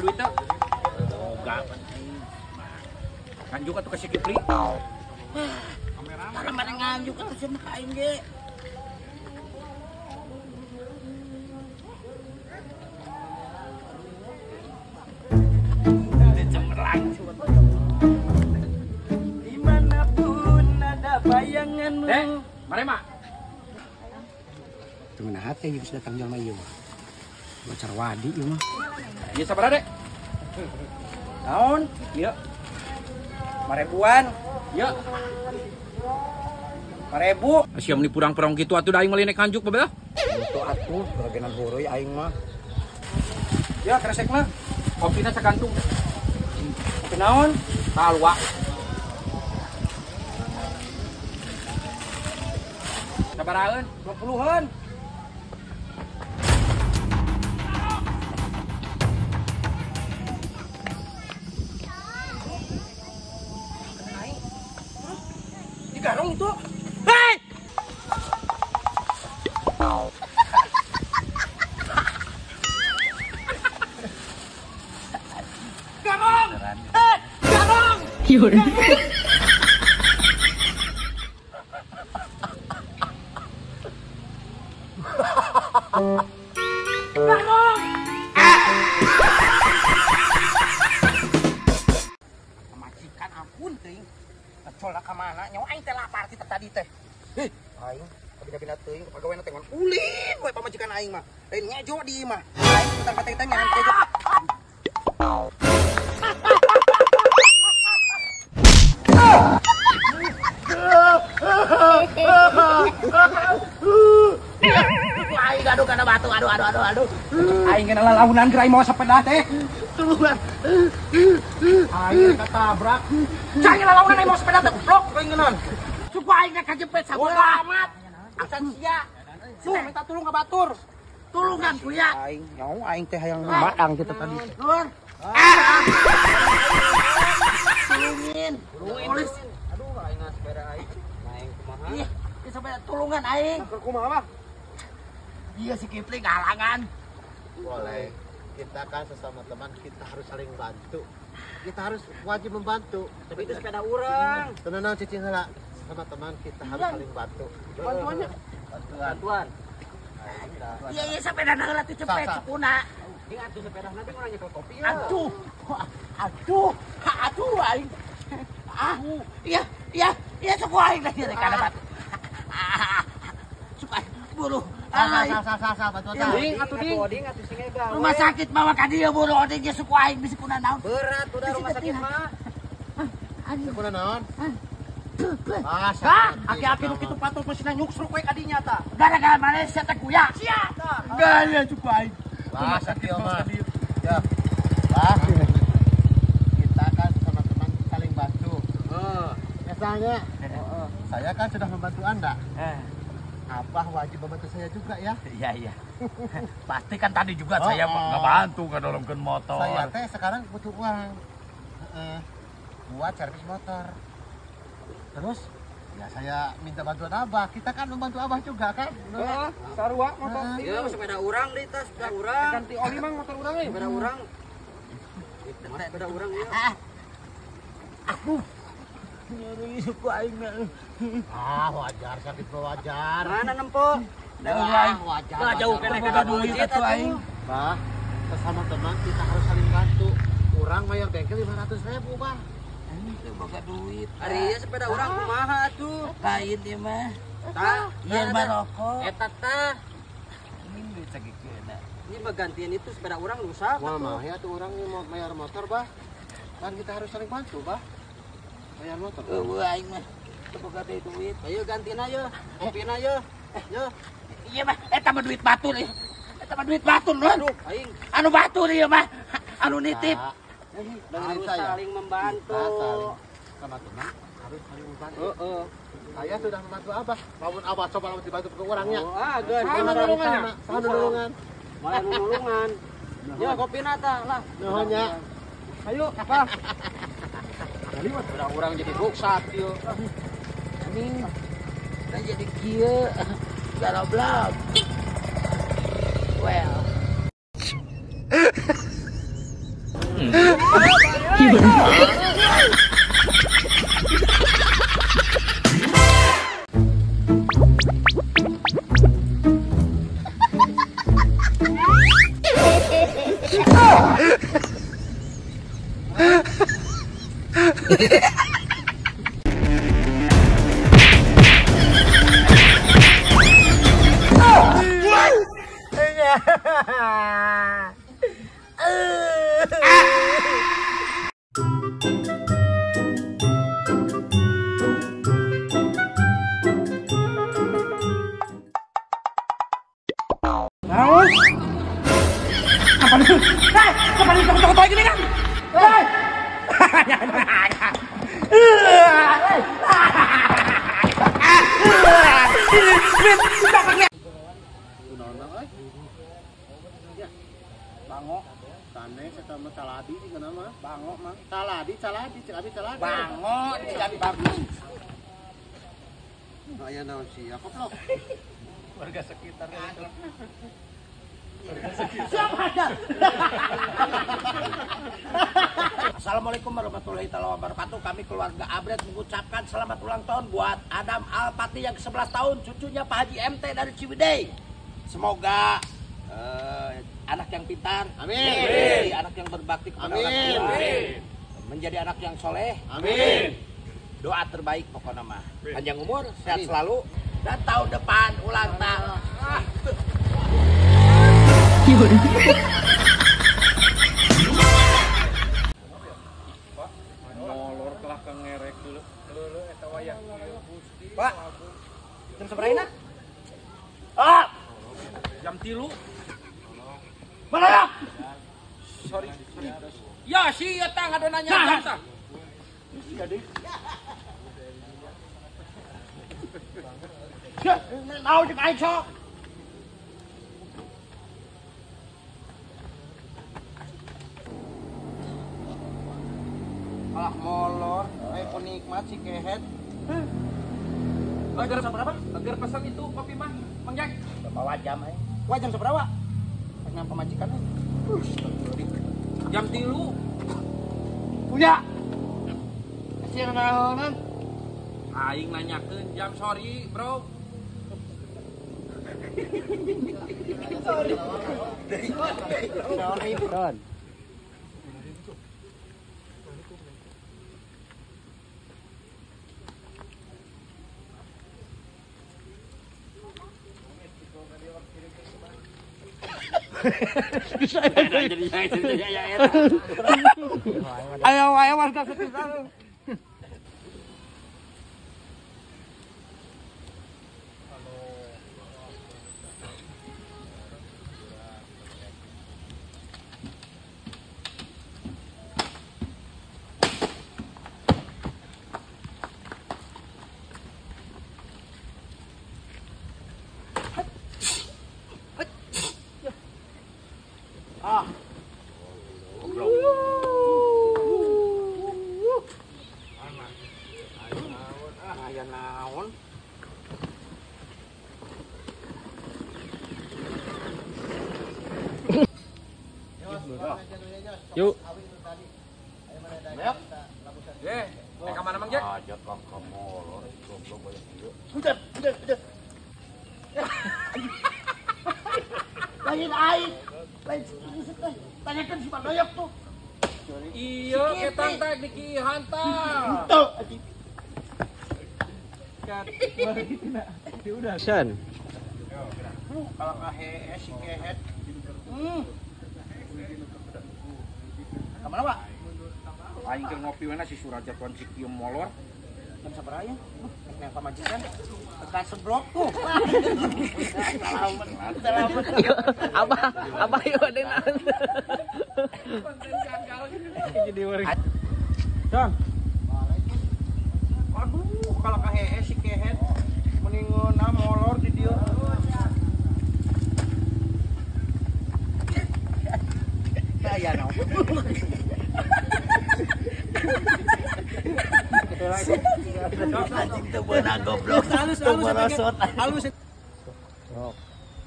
Boga duit teu? Boga pan aing. Nganjuk atuh ka si Kipli. Tara mana nganjuk atuh cenah ka aing ge. Cemerlang. Dimanapun ada bayanganmu. Marema. Tunggu nah teh geus datang jelema ieu mah. Bocar wadi ieu mah. Ieu sabaraha, Dek? Naon? Ieu. 5.000-an. Ieu. 5.000. Sia meuni purang-purang kitu atuh da aing meuli naik nganjuk bae lah. Itu atuh geragenan heureuy aing mah. Ya kresekna. Kopina sagantung. Kopi naon? Talwa. Sabaraheun? 20-an. Digarong itu. Hei! Garong! Hei! Garong! Garong! Pamajikan ampun teuing. Colak ka mana nyawa aing teh lapar kita tadi teh. Heh, aing kabina-bina teuing pagaweana teh ngan ulin we pamajikan aing mah. Lain ngejo di imah. Aing putar pateng teh ngan ngejo. Aing aduh kana batu aduh aduh aduh aduh. Aing kana lalaunan geura aing mawa sepeda teh. Tulungan. Aing katabrak. Cai lalaunan aing mawa sepeda teh goblok aing ngeunan. Suku aing teh kajepet sabola amat. Acan sia. Tuh minta tulung ka batur. Tulungan kuya. Aing nyaho aing teh hayang madang kita tadi. Lur. Tulungin. Polis. Aduh aing sepeda aing. Aing kumaha? Ih, sepeda tulungan aing. Kumaha mah? Iya si Kipli ngalangan. Boleh. Kita kan sesama teman, kita harus saling bantu. Kita harus wajib membantu. Tapi itu sepeda urang. Tenang cicing heula. Sesama teman kita harus saling bantu. Bantuannya. Bantuan. Iya iya sepeda heula tuh cepet cepuna. Ding atuh sepeda nanti urang nyekel kopi ya. Aduh. Aduh. Aduh aing. Ah, iya iya iya suku aing lagi rek kana batu. Suka buru. Sal bantuan. Ding atuh ding atuh sing ega. Rumah sakit bawa ka dieu buru oding ge suku aing bisi kuna naon. Berat udah rumah sakit mah. Kuna naon? Ah, aki-aki nu kitu patuh meusina nyuksruk we ka dinya tah. Gara-gara Malaysia teh kuya. Sia. Gaya suku aing. Lah sakieu mah. Ya. Lah. Kita kan sama teman saling bantu. Heeh. Misalnya, saya kan sudah membantu Anda. Abah wajib membantu saya juga ya. Iya iya. Pasti kan tadi juga saya ngebantu ngadorongkeun motor. Saya teh sekarang butuh uang. Buat servis motor. Terus ya saya minta bantuan Abah. Kita kan membantu Abah juga kan? Heeh, sarua motor. Iya, sepeda urang di tas, sepeda urang. Ganti oli mang motor urang euy. Sepeda urang. Sepeda urang ieu. Aku nyeri suku aing mah. Ah, wajar sakit mah wajar. Mana nempo? Dah wajar. Lah jauh keneh boga duit atuh aing. Bah, sesama teman kita harus saling bantu. Urang bayar bengkel 500.000, Bah. Teu boga duit. Ari ieu sepeda urang kumaha atuh? Lain ieu mah. Tah, ieu mah rokok. Eta tah. Ini duit sagikeuna. Ini mah gantian itu sepeda urang rusak. Wah, mah ya tuh urang mau bayar motor, Bah. Kan kita harus saling bantu, Bah. Bayar motor. Eueuh aing mah teu boga duit. Ayo gantiin ayo. Kopina ayo. Yo. Iya mah eta mah duit batur ieu. Eta mah duit batur lur. Aing. Anu batur ieu mah. Anu nitip. Harus saling membantu. Saling sama teman harus saling membantu. Heeh. Saya sudah membantu Abah. Maupun Abah coba lamun dibantu ke orangnya. Oh, ah, geus. Sama nulungannya. Sama nulungan. Malah nulungan. Yo kopina tah lah. Nuhun nya. Ayo, Abah. Orang-orang jadi rusak yuk. Ini kita jadi kieu garoblok. Well. Bango, sanes eta mah caladi sih kana mah. Bango mah. Caladi, caladi, caladi, caladi. Bango, caladi bagus. Aya naon sia koplok. Warga sekitar. Siapa ada? Assalamualaikum warahmatullahi wabarakatuh. Kami keluarga Abret mengucapkan selamat ulang tahun buat Adam Alpati yang ke-11 tahun, cucunya Pak Haji MT dari Ciwidey. Semoga anak yang pintar, amin. Menjadi anak yang berbakti kepada orang tua, amin. Menjadi anak yang soleh, amin. Doa terbaik pokoknya mah. Panjang umur, sehat selalu, dan tahun depan ulang tahun. Molor telah kengerek dulu. Leuleut eta wayah. Pak, jam sabaraha? Ah, jam 3. Mana ya? Sorry. Ya si eta ngadon nanya jam tah. Sia deui. Ya, naon jeung aing sok. Alah molor, ayo penikmat si kehet. Agar berapa? Agar pesan itu kopi mah, Mang Jack. Bawa jam aing. Wah jam seberapa? Nang pamajikan. Jam 3. Punya. Kasih naonan. Aing nanyakeun jam, sorry, bro. Sorry. Sorry, Don. Ayo, ayo warga sekitar. Ah. Aya naon? Yuk. Ka mana Mang Jack? Aja kang molor goblok banyak ieu. Udah, udah, udah. Lain aing. Lain tanyakan si Pak Doyok tuh. Iya, ketang teh dikihan tah. Tuh. Udah, San. Kalau kahe si kehet. Kamana, Pak? Aing keur ngopi we si Suraja tuan si kieu molor. Jam sabaraha ya? Nek pamajikan tekan seblok tuh. Salaman. Abah, abah yuk ada naon. Jadi warga. Don. Aduh, kalau kahe si kehet mendingan molor di dieu. Aya naon. Anjing teu beunang goblok. Halus halus merosot. Halus.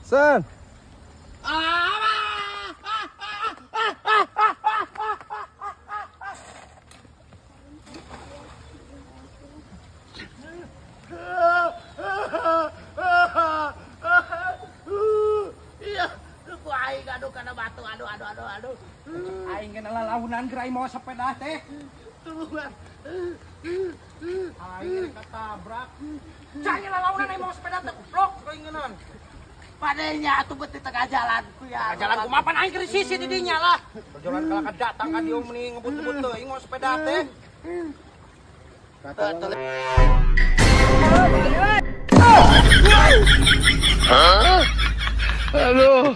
San. kana batu. Aduh aduh aduh aduh. Aing geuna lalaunan geura aing mawa sepeda teh. Tulungan. Aing ketabrak. Cai lalaunan aing mawa sepeda teh goblok aing ngeunan. Padenya atuh bet di tengah jalan ku ya. Tengah jalan kumaha pan aing keur sisi di dinya lah. Jalan kalah datang ka dieu meni ngebut-ngebut teuing mawa sepeda teh. Hah? Aduh.